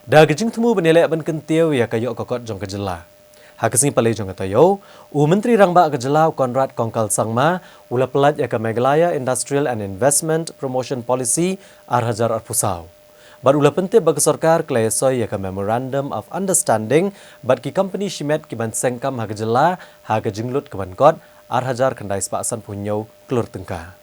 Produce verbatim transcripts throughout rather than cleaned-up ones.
Da ka jingthmu ban ïaleh ban kyntiew ïa ka ïoh ka kot jong ka jylla, ha ka sngi Palei jong ka taïew, u Myntri Rangbah ka jylla u Conrad Kongkal Sangma u la pyllait ïa ka Meghalaya Industrial and Investment Promotion Policy ar hajar arphew saw. Bad u la pyntip ba ka sorkar ka la ïasoi ïa ka Memorandum of Understanding bad ki kompani shimet ki ban seng kam ha ka jylla ha ka jinglut ka ban kot ar hajar khyndai spah sanphew hynñiew klur tyngka.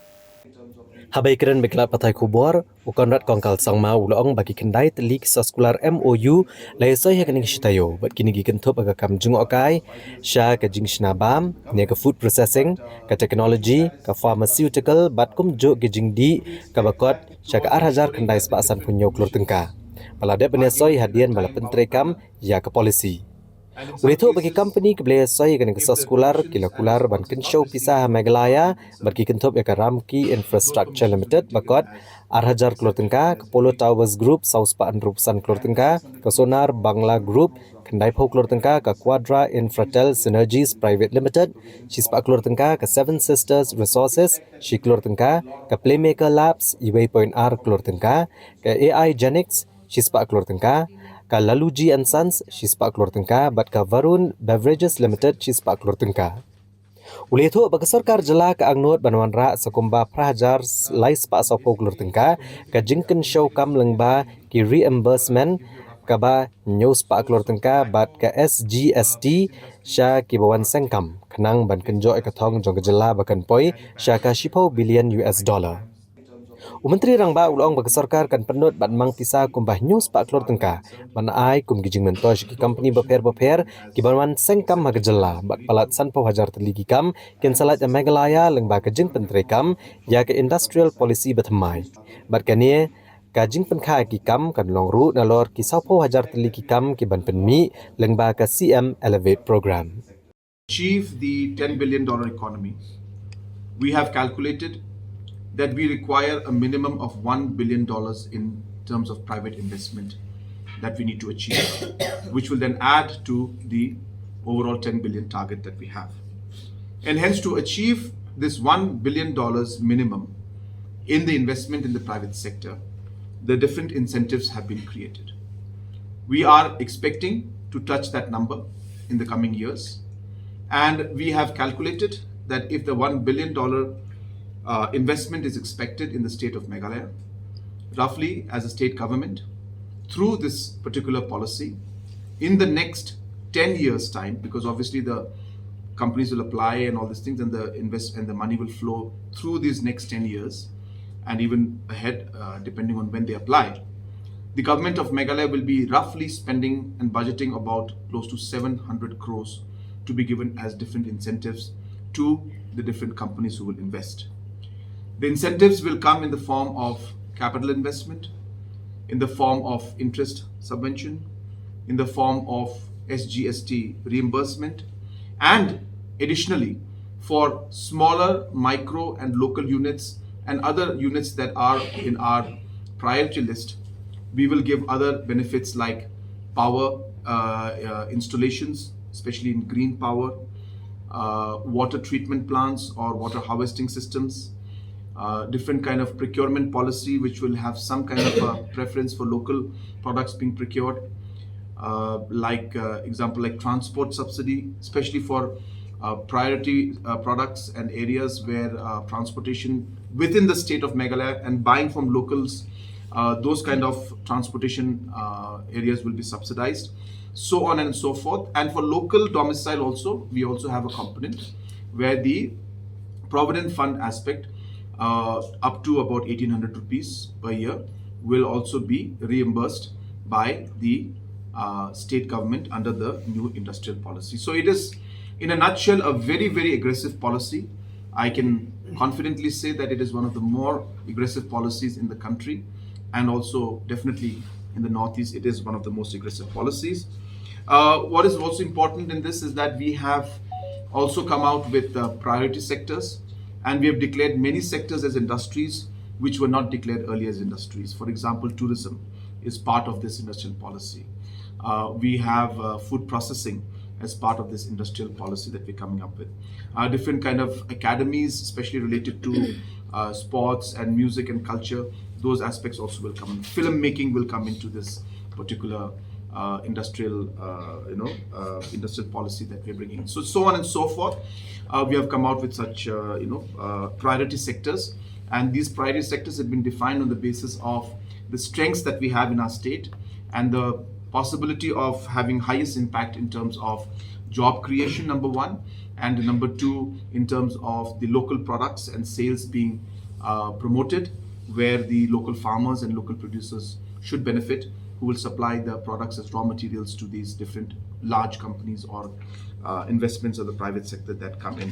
Haba ïakren bad ki lad pathai khubor, u Conrad Kongkal Sangma u la ong ba ki khyndai tylli ki soskular M O U la ïasoi ha kane ka shi taïew bad kine ki kynthup ha ka kam jngohkai sha ka jingshna bam ne ka food processing, ka technology, ka pharmaceutical bad kumjuh ki jingdih kaba kot sha ka ar hajar khyndai spah sanphew hynñiew klur tyngka, ba la dep ban ïasoi hadien ba la pyntreikam ïa ka policy. U la ïathuh ba ki kompani kiba la ïasoi ïa kane ka soskular ki la kular ban kynshew pisa ha Meghalaya bad ki kynthup ïa ka Ramki Infrastructure Limited ba kot ar hajar klur tyngka, ka Polo Towers Group saw spah hynriewphew san klur tyngka, ka Sonar Bangla Group khyndaiphew klur tyngka, ka Quadra Infratel Synergies Private Limited shi spah klur tyngka, ka Seven Sisters Resources shi klur tyngka, ka Playmaker Labs uwei point ar klur tyngka, ka A I Genics shi spah klur tyngka, ka Laluji and Sons shi spah klur tyngka bad ka Varun Beverages Limited shi spah klur tyngka. U la ïathuh ba ka sorkar jylla ka angnud ban wanrah sa kumba phra hajar lai spah sawphew klur tyngka ka jingkynshew kam lyngba ki reimbursement kaba hynñiew spah klur tyngka bad ka S G S T sha kiba wan seng kam khnang ban kynjoh ïa ka thong jong ka jylla ba kan poi sha ka shiphew billion U S dollar. U Myntri Rangbah u la ong ba ka sorkar kan pynlut bad mang pisa kumba hynñiew spah klur tyngka ban ai kum ki jingmyntoi sha ki kompani bapher bapher kiban wan seng kam ha ka jylla bad palat sanphew hajar tylli ki kam kin sa lait ha Meghalaya lyngba ka jingpyntreikam ïa ka Industrial Policy bathymmai. Bad kane ka jingpynkha ïa ki kam kan long ruh nalor ki sawphew hajar tylli ki kam kiban pynmih lyngba ka C M Elevate Program. Achieve the ten billion dollar economy, we have calculated that we require a minimum of one billion dollars in terms of private investment that we need to achieve, which will then add to the overall ten billion target that we have. And hence, to achieve this one billion dollars minimum in the investment in the private sector, the different incentives have been created. We are expecting to touch that number in the coming years. And we have calculated that if the one billion dollar uh, investment is expected in the state of Meghalaya, roughly as a state government, through this particular policy, in the next ten years' time, because obviously the companies will apply and all these things, and the invest and the money will flow through these next ten years, and even ahead, uh, depending on when they apply. The government of Meghalaya will be roughly spending and budgeting about close to seven hundred crores to be given as different incentives to the different companies who will invest. The incentives will come in the form of capital investment, in the form of interest subvention, in the form of S G S T reimbursement, and additionally, for smaller, micro, and local units and other units that are in our priority list, we will give other benefits like power uh, uh, installations, especially in green power, uh, water treatment plants or water harvesting systems, uh, different kind of procurement policy which will have some kind of a preference for local products being procured, uh, like uh, example like transport subsidy, especially for uh, priority uh, products and areas where uh, transportation within the state of Meghalaya and buying from locals, uh, those kind of transportation uh, areas will be subsidized, so on and so forth. And for local domicile also, we also have a component where the provident fund aspect, uh, up to about eighteen hundred rupees per year, will also be reimbursed by the uh, state government under the new industrial policy. So it is, in a nutshell, a very, very aggressive policy. I can confidently say that it is one of the more aggressive policies in the country, and also definitely in the Northeast, it is one of the most aggressive policies. Uh, what is also important in this is that we have also come out with uh, priority sectors, and we have declared many sectors as industries which were not declared earlier as industries. For example, tourism is part of this industrial policy. Uh, we have uh, food processing as part of this industrial policy that we're coming up with. Uh, different kind of academies, especially related to uh, sports and music and culture, those aspects also will come in. Filmmaking will come into this particular uh, industrial, uh, you know, uh, industrial policy that we're bringing. So, so on and so forth. Uh, we have come out with such, uh, you know, uh, priority sectors, and these priority sectors have been defined on the basis of the strengths that we have in our state and the possibility of having highest impact in terms of job creation, number one, and number two, in terms of the local products and sales being uh, promoted, where the local farmers and local producers should benefit, who will supply the products as raw materials to these different large companies or uh, investments of the private sector that come in.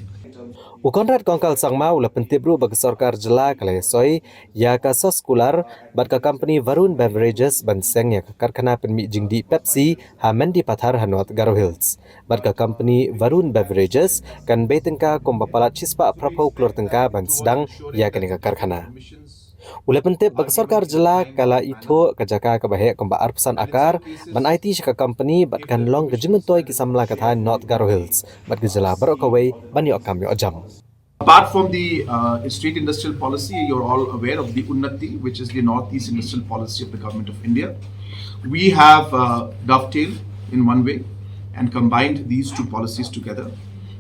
U Conrad Kongkal Sangma u la pyntip ruh ba ka sorkar jylla ka la ïasoi ïa ka Sos Cooler bad ka company Varun Beverages ban seng ïa ka karkhana pynmih jingdih Pepsi ha Mendipathar ha North Garo Hills. Bad ka company Varun Beverages kan bei tyngka kumba palat shispah phraphew klur tyngka ban sdang ïa kane ka karkhana. U la pyntip ba ka sorkar jylla ka la ithuh ka jaka kaba heh kumba arphew san akar ban aiti sha ka company bad kan long ka jingmyntoi ki samla ka thaiñ North Garo Hills bad ka jylla baroh kawei ban ïoh kam ïoh jam. Apart from the uh, state industrial policy, you're all aware of the Unnati, which is the Northeast Industrial Policy of the Government of India. We have uh, dovetailed in one way and combined these two policies together,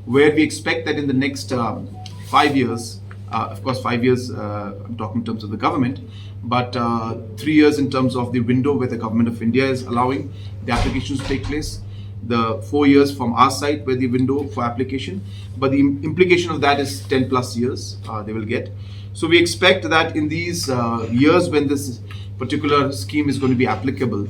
where we expect that in the next um, five years, uh, of course, five years, uh, I'm talking in terms of the government, but uh, three years in terms of the window where the Government of India is allowing the applications to take place, the four years from our side where the window for application, but the im- implication of that is ten plus years uh, they will get. So we expect that in these uh, years when this particular scheme is going to be applicable,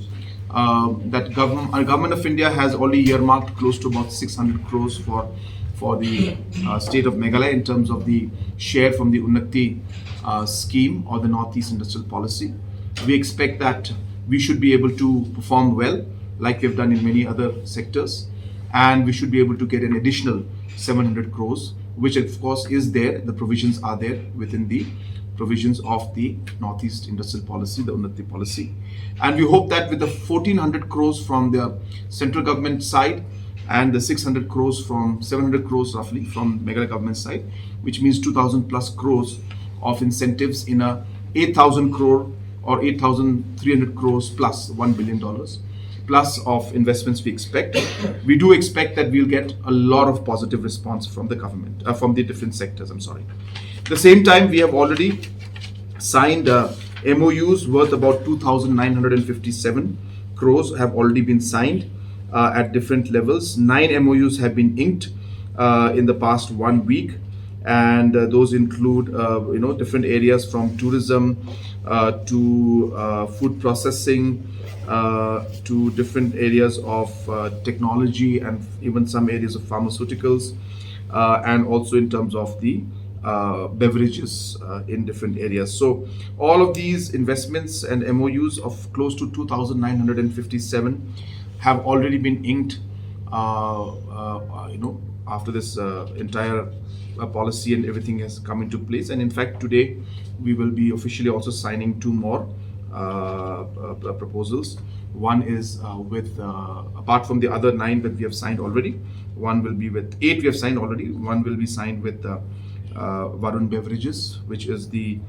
uh, that government, uh, Government of India has already earmarked close to about six hundred crores for for the uh, state of Meghalaya in terms of the share from the Unnati uh, scheme or the Northeast Industrial Policy. We expect that we should be able to perform well, like we've done in many other sectors, and we should be able to get an additional seven hundred crores, which of course is there. The provisions are there within the provisions of the Northeast Industrial Policy, the Unnati Policy. And we hope that with the fourteen hundred crores from the central government side and the six hundred crores from seven hundred crores roughly from Meghalaya government side, which means two thousand plus crores of incentives in a eight thousand crore or eight thousand three hundred crores plus one billion dollars plus of investments we expect. We do expect that we'll get a lot of positive response from the government, uh, from the different sectors, I'm sorry. At the same time, we have already signed uh, M O Us worth about two thousand nine hundred fifty-seven crores have already been signed uh, at different levels. Nine M O Us have been inked uh, in the past one week, and uh, those include uh, you know, different areas from tourism uh, to uh, food processing uh, to different areas of uh, technology and even some areas of pharmaceuticals, uh, and also in terms of the uh, beverages uh, in different areas. So all of these investments and M O Us of close to two thousand nine hundred fifty-seven have already been inked. Uh, uh, you know, after this uh, entire uh, policy and everything has come into place, and in fact today we will be officially also signing two more uh, uh, proposals. One is uh, with, uh, apart from the other nine that we have signed already, one will be with, eight we have signed already. One will be signed with uh, uh, Varun Beverages, which is the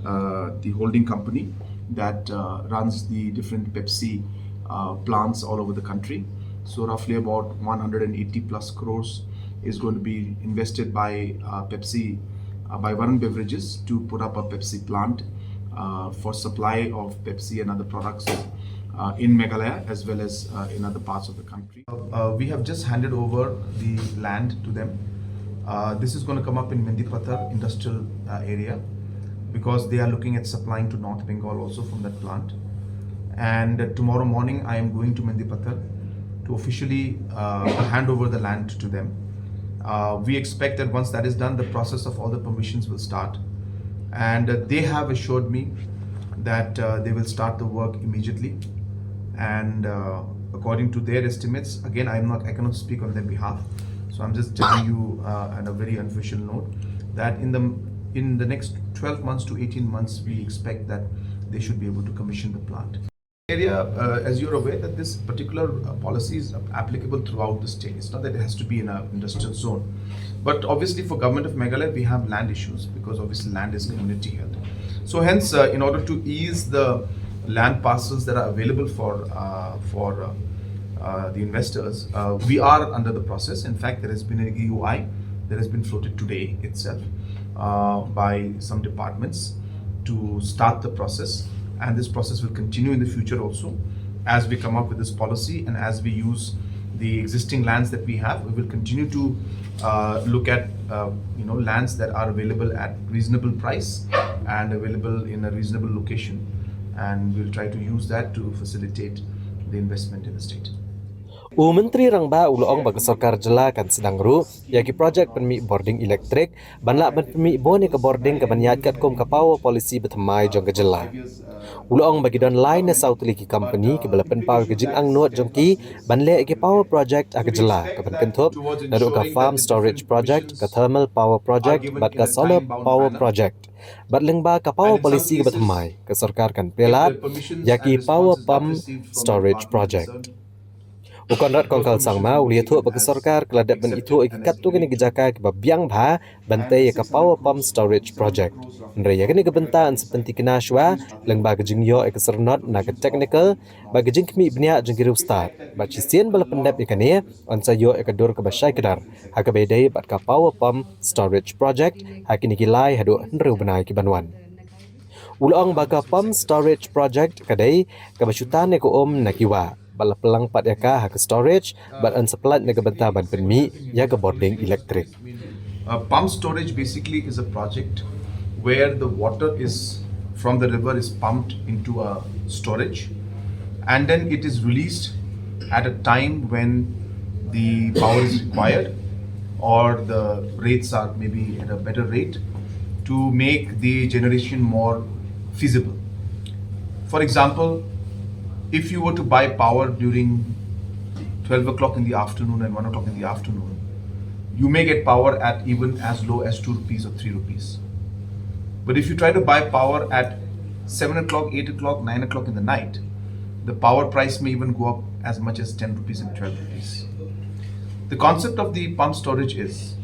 uh, the holding company that uh, runs the different Pepsi uh, plants all over the country. So roughly about one hundred eighty plus crores is going to be invested by uh, Pepsi, uh, by Varun Beverages to put up a Pepsi plant uh, for supply of Pepsi and other products uh, in Meghalaya as well as uh, in other parts of the country. Uh, we have just handed over the land to them. Uh, this is going to come up in Mendipathar industrial uh, area because they are looking at supplying to North Bengal also from that plant. And uh, tomorrow morning, I am going to Mendipathar to officially uh, hand over the land to them. Uh, we expect that once that is done, the process of all the permissions will start. And uh, they have assured me that uh, they will start the work immediately. And uh, according to their estimates, again, I'm not, I cannot speak on their behalf. So I'm just telling you uh, on a very unofficial note that in the in the next twelve months to eighteen months, we expect that they should be able to commission the plant. Area, uh, as you're aware, that this particular uh, policy is applicable throughout the state. It's not that it has to be in an industrial zone. But obviously, for Government of Meghalaya, we have land issues because obviously land is community held. So hence, uh, in order to ease the Land parcels that are available for uh, for uh, uh, the investors. Uh, we are under the process. In fact, there has been an E U I that has been floated today itself uh, by some departments to start the process, and this process will continue in the future also as we come up with this policy and as we use the existing lands that we have. We will continue to uh, look at uh, you know lands that are available at reasonable price and available in a reasonable location, and we'll try to use that to facilitate the investment in the state. U Myntri Rangbah u la ong ba ka sorkar jylla kan sdang ruh ïa ki projek pynmih bording elektrik ban lah ban pynmih bun ïa ka bording kaban ïaid katkum ka power policy bathymmai jong ka jylla. U la ong ba ki don lai ne saw tylli ki company kiba la pynpaw ïa ka jingangnud jong ki ban leh ïa ki power project ha ka jylla kaban kynthup naduh ka farm storage project, ka thermal power project bad ka solar power project. Bad lyngba ka power policy kaba thymmai, ka sorkar kan pynlait ïa ki power pump storage project. U Conrad Kongkal Sangma u la ïathuh ba ka sorkar ka la dep ban ithuh ïa ki katto katne ki jaka kiba biang bha ban tei ïa ka power pump storage project. Hynrei ïa kane ka bynta yn sa pyntikna shuwa lyngba ka jingïoh ïa ka syrnod na ka technical bad ka jingkhmih bniah jong ki riewstad. Bad shisien ba la pyndep ïa kane, yn sa ïoh ïa ka dur kaba shai kdar ha kaba ïadei bad ka power pump storage project ha kine ki lai haduh hynriew bnai kiban wan. U la ong ba ka pump storage project ka dei kaba shu tan ïa ka um na ki wah bad la pynlang pat ïa ka ha ka storage bad yn sa pynlait na ka bynta ban pynmih ïa ka bording elektrik. A pump storage basically is a project where the water is from the river is pumped into a storage, and then it is released at a time when the power is required or the rates are maybe at a better rate to make the generation more feasible. For example, if you were to buy power during twelve o'clock in the afternoon and one o'clock in the afternoon, you may get power at even as low as two rupees or three rupees. But if you try to buy power at seven o'clock, eight o'clock, nine o'clock in the night, the power price may even go up as much as ten rupees and twelve rupees. The concept of the pump storage is,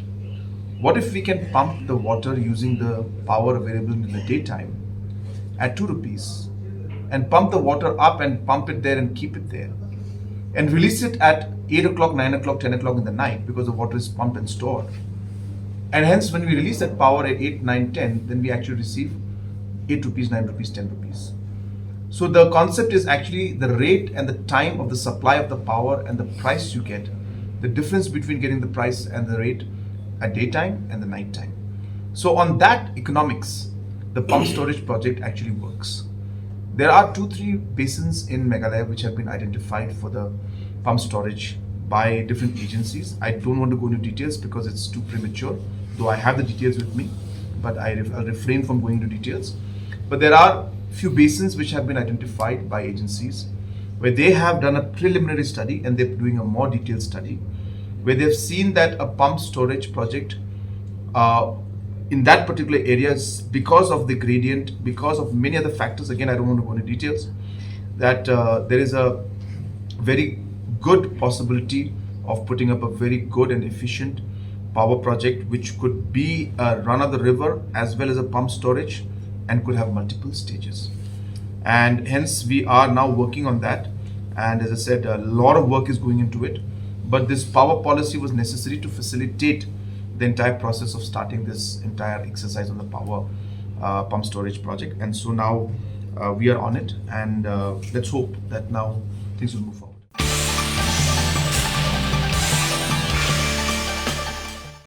what if we can pump the water using the power available in the daytime at two rupees and pump the water up and pump it there and keep it there and release it at eight o'clock, nine o'clock, ten o'clock in the night, because the water is pumped and stored. And hence, when we release that power at eight, nine, ten, then we actually receive eight rupees, nine rupees, ten rupees. So the concept is actually the rate and the time of the supply of the power and the price you get, the difference between getting the price and the rate at daytime and the nighttime. So on that economics, the pump storage project actually works. There are two, three basins in Meghalaya which have been identified for the pump storage by different agencies. I don't want to go into details because it's too premature, though I have the details with me, but I ref- I'll refrain from going into details. But there are few basins which have been identified by agencies where they have done a preliminary study and they're doing a more detailed study where they've seen that a pump storage project uh, in that particular area, because of the gradient, because of many other factors, again, I don't want to go into details, that uh, there is a very good possibility of putting up a very good and efficient power project which could be a run of the river as well as a pump storage and could have multiple stages. And hence, we are now working on that. And as I said, a lot of work is going into it. But this power policy was necessary to facilitate the entire process of starting this entire exercise on the power uh, pump storage project. And so now uh, we are on it. And uh, let's hope that now things will move forward.